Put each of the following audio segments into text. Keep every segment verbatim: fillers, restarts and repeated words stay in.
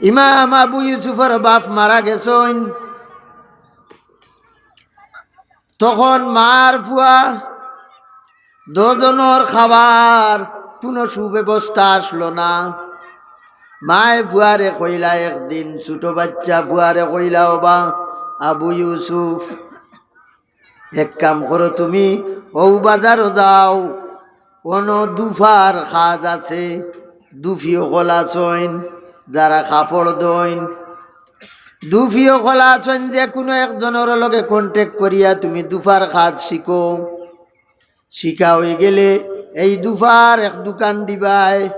ইমাম আবু ইউসুফর বাপ মারা গেছইন। তখন মার ফুয়া দুইজনর খাবার কুনু সুব্যবস্থা আছলো না। মায়ে ফুয়ারে কইলা একদিন, ছোট বাইচ্চা ফুয়ারে কইলা, "ওবা আবু ইউসুফ, এক কাম করো, তুমি অউ বাজারো যাও, অনো দুফার কাজ আছে, দুফি অকল আছইন, যারা কাপড় দইন, দুফি অকল আছইন, যেকুনু একজনর লগে contact করিয়া তুমি দুফার কাজ শিখো। শিখা অইগেলে এই দুফার এক দোকান দিবায়।"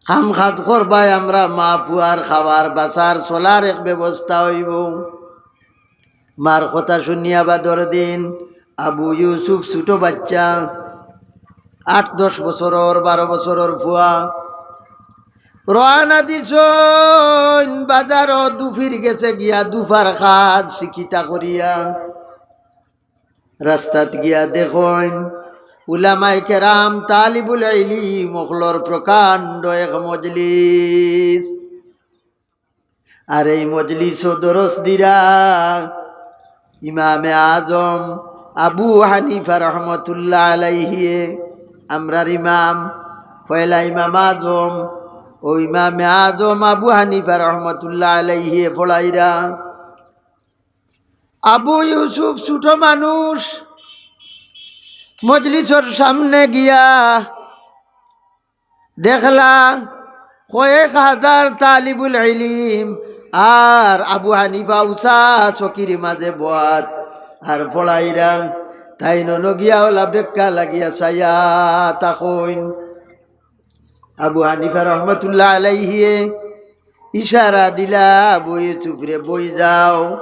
কাম কাজ করবায়, আমরা মা ফুয়ার খাবার বাঁচার চলার এক ব্যবস্থা অইবো। মার কথা শুনিয়া বাদর দিন আবু ইউসুফ ছোট বাইচ্চা, আট দশ বছরর, বারো বছরর ফুয়া, রওয়ানা দিছইন বাজারো, দুফির গেছে গিয়া দুফার কাজ শিখিতা করিয়া। রাস্তাত গিয়া দেখইন উলামায়ে কেরাম, তালিবুল ইলিম অকলর প্রকাণ্ড এক মজলিস। আর এই মজলিসো দরস দিরা ইমামে আজম আবু হানিফা রহমতুল্লাহ আলাইহিয়ে, আমরার ইমাম, পয়লা ইমাম আজম, অউ ইমামে আজম আবু হানিফা রহমতুল্লাহ আলাইহিয়ে পড়াইরা। আবু ইউসুফ ছোট মানুষ, মজলিসর সামনে গিয়া দেখলা কয়েক হাজার তালিবুল ইলিম আর আবু হানিফা উচা চকির মাঝে বওয়াত আর পড়াইরা। তাইন অনো গিয়া অলা বেক্কা লাগিয়া চাইয়া থাকইন। আবু হানিফা রহমতুল্লাহ আলাইহিয়ে ইশারা দিলা, "আবু ইউসুফরে বই যাও।"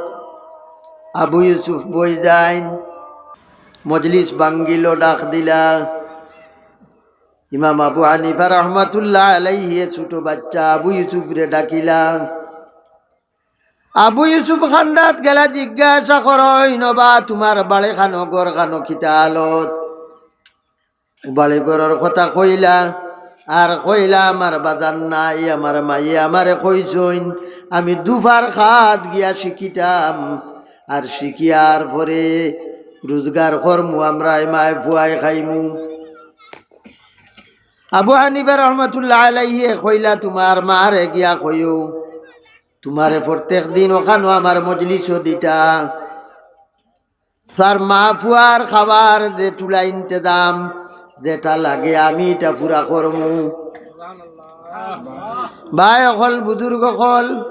আবু ইউসুফ বই যাইন। মজলিস ভাঙ্গিলো, ডাক দিলা। ইমাম আবু হানিফা রহমতুল্লাহ আলাইহিয়ে ছোট বাইচ্চা আবু ইউসুফরে ডাকিলা। আবু ইউসুফ কান্দাত গেলা, জিজ্ঞাসা করইন, "ওবা, তুমার বাড়ি খানো, ঘর খানো, কিতা হালত?" বাড়ি ঘরর কথা কইলা, আর কইলা, "আমার বাজান নাই, আমার মাইয়ে আমারে কইছইন, আমি দুফার কাজ গিয়া শিখিতাম, আর শিখিয়ার পরে রুজগার করমু, আমরা মায় ফুয়ায় খাইমু।" আবু হানিফা রহমতুল্লাহ আলাইহি কইলা, "তুমার মারে গিয়া কইও, তুমারে প্রত্যেক দিন অখানো আমার মজলিসো দিতা।" তার মা ফুয়ার খাবার যে তুলা ইন্তেজাম, যেটা লাগে আমি ইটা পুরা করমু। ভাই অকল, বুজুর্গ অকল,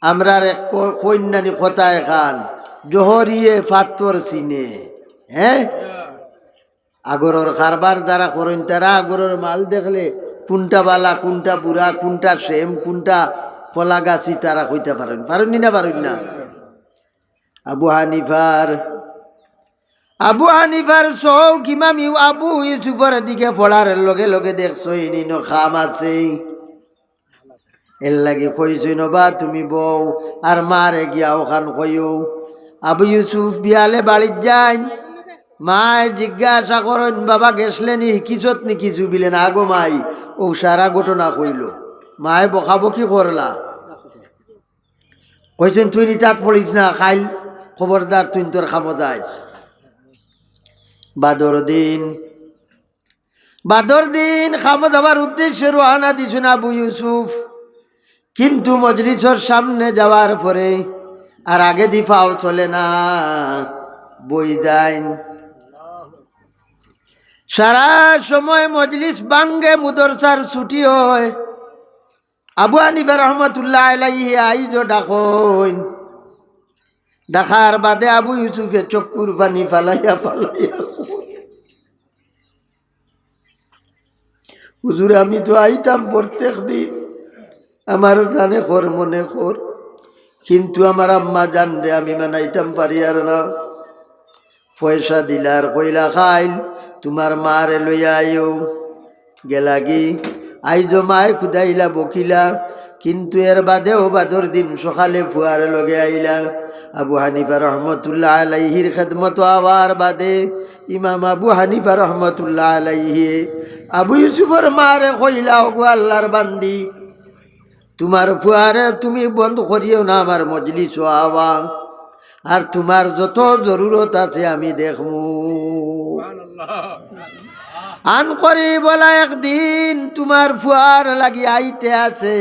আমরার এক ক-, কইন্নানি কথা এখান, জহরিয়ে ফাত্তর চিনে, হ্যাঁ? আগরর কারবার যারা করইন, তারা আগরর মাল দেখলে কুনটা বালা, কুনটা বুরা, কুনটা সেম, কুনটা কলা গাছি, তারা কইতা পারইন। পারইন নি না, পারইন না? আবু হানিফার, আবু হানিফার চউখ ইমাম ইউ-, আবু ইউসুফর দিকে পড়ার লগে লগে দেখছইন, ইনো কাম আছে। এরলাগি কইছইন, "ওবা, তুমি বও, আর মারে গিয়া অখান কইও।" আবু ইউসুফ বিয়ালে বাড়িত যাইন, মায় জিজ্ঞাসা করইন, "বাবা, গেছলে নি, হিকিছত নি কিছু?" বিলে, "না গো মাই, অউ সারা ঘটনা কইলো।" মায় বকাবকি করলা। কইছইন, "তুইন ইতাত পড়িস না, কাইল খবরদার তুইন তোর কামো যাইস।" বাদর দিন, বাদর দিন কামো যাবার উদ্দেশ্যে রওয়ানা দিছইন আবু ইউসুফ, কিন্তু মজলিসর সামনে যাওয়ার পরে আর আগেদি পাও চলে না, বই যাইন। সারা সময় মজলিস ভাঙ্গে, মুদরসার ছুটি অয়। আবু হানিফা রহমতুল্লাহ আলাইহি আইজও ডাকইন। ডাকার বাদে আবু ইউসুফে চক্ষুর পানি ফালাইয়া ফালাইয়া কইন, "হুজুর, আমি তো আইতাম প্রত্যেক দিন, আমার জানে কর মনে কর, কিন্তু আমার আম্মা জানরে আমি মানাইতাম পারিয়ার না।" পয়সা দিলা আর কইলা, "কাইল তুমার মারে লইয়া আইও।" গেলাগি, আইজও মায় কুদাইলা, বকিলা, কিন্তু এর বাদেও বাদর দিন সকালে ফুয়ার লগে আইলা। আবু হানিফা রহমতুল্লাহ আলাইহির খেদমতো আওয়ার বাদে ইমাম আবু হানিফা রহমতুল্লাহ আলাইহি আবু ইউসুফর মারে কইলা, "ওগো আল্লার বান্দি, তুমার ফুয়ারে তুমি বন্ধ করিও না আমার মজলিসো আওয়া, আর তুমার যত জরুরত আছে আমি দেখমু। আন করি বলা একদিন তুমার ফুয়ার লাগি আইতে আছে,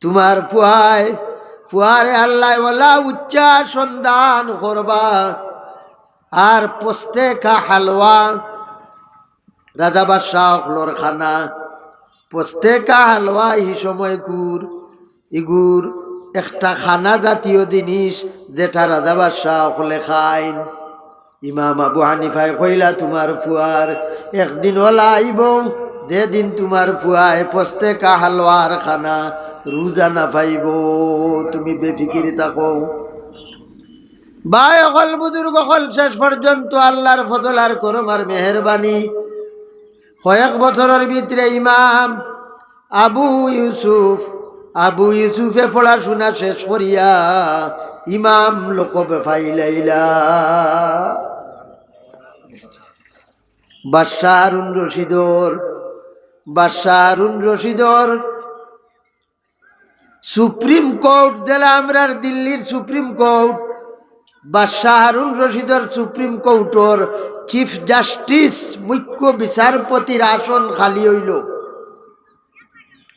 তুমার ফুয়ায়, ফুয়ারে আল্লায় ওলা উচ্চা সন্ধান করবা, আর পস্তে কা হালওয়া, রাজা বাদশাহ অকলর খানা, পস্তে কা হালওয়া হি সময়কুর, ইগুর একটা খানা জাতীয় জিনিস, যেটা রাজা বাদশাহ অকলে খাইন। ইমাম আবু হানিফায় কইলা, তুমার ফুয়ার একদিন ওলা আইবো, যেদিন তুমার ফুয়ায় পস্তে কা হালওয়ার খানা রুজা না পাইবো। তুমি বেফিকির থাকো। ভাই অকল, বুজুর্গ অকল, শেষ পর্যন্ত আল্লার ফজল আর করম আর মেহেরবানি, কয়েক বছরর ভিতরে ইমাম আবু ইউসুফ, আবু ইউসুফে পড়াশুনা শেষ করিয়া ইমাম লকব পাইলাইলা। বাদশাহ হারুন রশিদর, বাদশাহ হারুন রশিদর সুপ্রিম কোর্ট, যেলা আমরার দিল্লির সুপ্রিম কোর্ট, বাদশাহ হারুন রশিদর সুপ্রিম কোর্টর চিফ জাস্টিস, মুখ্য বিচারপতির আসন খালি অইলো।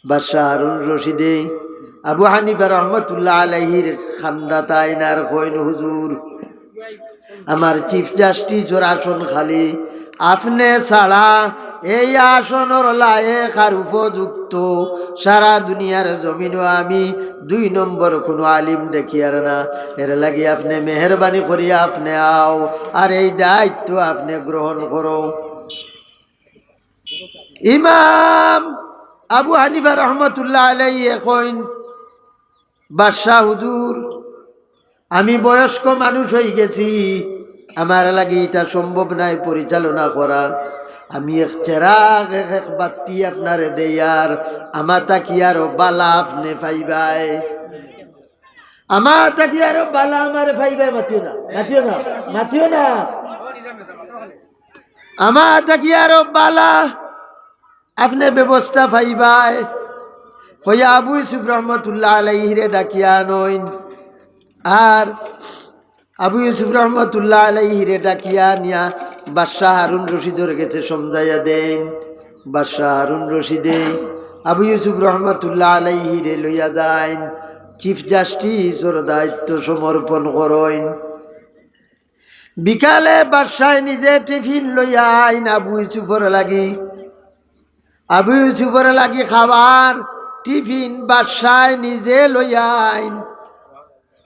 বাদশাহ হারুন রশিদে আবু হানিফা রহমতুল্লাহ আলাইহির খান্দাত আইন আর কইন, হুজুর, আমার চিফ জাস্টিসর আসন খালি, আপনে ছাড়া এই আসনর লায়েক আর উপযুক্ত সারা দুনিয়ার জমিনো আমি দুই নম্বর কুনু আলিম দেখিয়ার না। এর লাগি আপনে মেহেরবানি করিয়া আপনে আও, আর এই দায়িত্ব আপনে গ্রহণ করো। ইমাম আবু হানিফা রহমতুল্লাহ আলাইহি কইন, বাদশাহ হুজুর, আমি বয়স্ক মানুষ অইগেছি, আমার লাগি ইটা সম্ভব নায় পরিচালনা করা। আমি এক চেরাগ, এক, এক বাত্তি আপনারে দেইয়ার, আমার থাকি আরো বালা আপনে পাইবায়। আমার থাকি আরো বালা আমারে পাইবায়, মাতিও না, মাতিও না, মাতিও না। আমার থাকি আরো বালা আপনে ব্যবস্থা পাইবায়। কইয়া আবু ইউসুফ রহমতুল্লাহ আলাইহিরে ডাকিয়া আনইন। আর আবু ইউসুফ রহমতুল্লাহ আলাইহিরে ডাকিয়া নিয়া বাদশাহ হারুন রশিদর গেছে সমঝাইয়া দেইন। বাদশাহ হারুন রশিদে আবু ইউসুফ রহমতুল্লাহ আলাইহিরে লইয়া যাইন, চিফ জাস্টিসর দায়িত্ব সমর্পণ করইন। বিকালে বাদশায় নিজে টিফিন লইয়া আইন আবু ইউসুফর লাগি। আবু ইউসুফর লাগি খাবার টিফিন বাদশায় নিজে লইয়া আইন।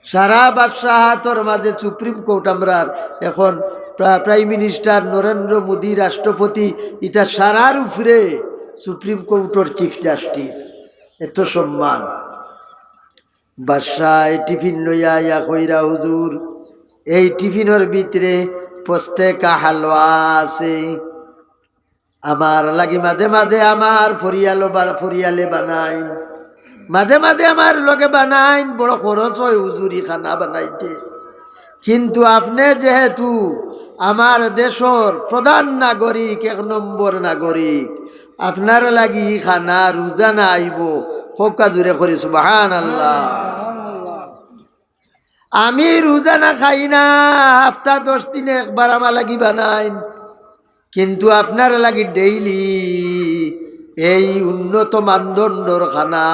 সারা বাদশাহাতর মাঝে সুপ্রিম কোর্ট, আমরার এখন প্রা-, প্রাইম মিনিস্টার নরেন্দ্র মোদী রাষ্ট্রপতি, ইটা সারার উপরে সুপ্রিম কোর্টর চিফ জাস্টিস, এত সম্মান। বাদশায় টিফিন লইয়া আইয়া কইরা, হুজুর, এই টিফিনর ভিতরে পস্তে কা হালওয়া আছে। আমার লাগি মাঝে মাঝে আমার ফরিয়ালো বা-, ফরিয়ালে বানাইন, মাঝে মাঝে আমার লগে বানাইন, বড় খরচ অয় হুজুরি খানা বানাইতে। কিন্তু আপনে যেহেতু আমার দেশর প্রধান নাগরিক, এক নম্বর নাগরিক, আপনার লাগি ই খানা রুজানা আইবো। খুব কাজুরে করি সুবহানাল্লাহ। আমি রুজানা খাই না, হাপ্তা দশ দিনে একবার আমার লাগি বানাইন, কিন্তু আপনার লাগি ডেইলি এই উন্নত মানদণ্ডর খানা,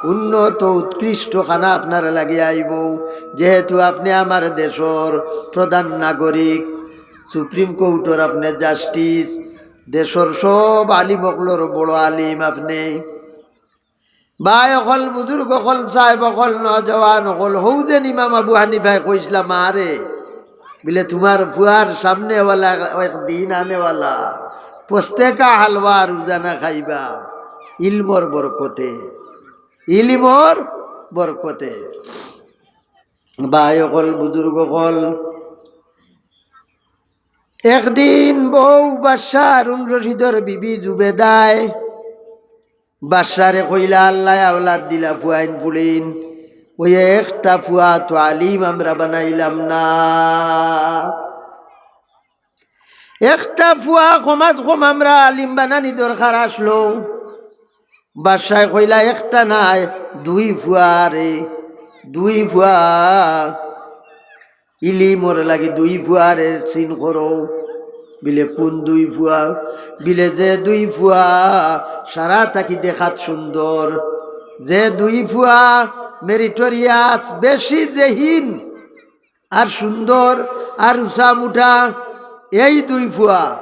উন্নত উৎকৃষ্ট খানা আপনার লাগি আইবো। যেহেতু আপনে আমার দেশর প্রধান নাগরিক, সুপ্রিম কোর্টর আপনে জাস্টিস, দেশর সব আলিম অকলর বড় আলিম আপনে। ভাই অকল, বুজুর্গ অকল, সাহেব অকল, নওজোয়ান অকল, হউ যেন ইমাম আবু হানিফায় কইছলা, মারে, বিলে তুমার ফুয়ার সামনেওয়ালা একদিন আনেওয়ালা, পস্তে কা হালওয়া রুজানা খাইবা, ইলমর বরকতে, ইলমর বরকতে। ভাই অকল, বুজুর্গ অকল, একদিন বউ বাদশাহ হারুন রশিদর বিবি জুবেদায় বাদশারে কইলা, "আল্লায় আওলাদ দিলা, ফুয়াইন ফুড়িন, ওই একটা ফুয়া তো আলিম আমরা বানাইলাম না। একটা ফুয়া কমাজ কম আমরা আলিম বানানি দরকার আসলো।" বাদশায় কইলা, "একটা নায়, দুই ফুয়ারে, দুই ফুয়া। ইলিমর লাগি দুই ফুয়ারে চিন করো।" বিলে, "কুন দুই ফুয়া?" বিলে, "যে দুই ফুয়া সারা থাকি দেখাত সুন্দর, যে দুই ফুয়া মেরিটোরিয়াস, বেশি জেহিন, আর সুন্দর, আর উঁচা মুটা, এই দুই ফুয়া।"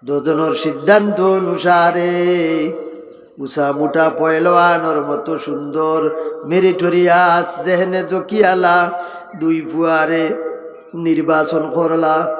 দুইজনর সিদ্ধান্ত অনুসারে উঁচা মুটা পয়লওয়ানর মতো সুন্দর মেরিটোরিয়াস জেহেনে জকিয়ালা দুই ফুয়ারে নির্বাচন করলা।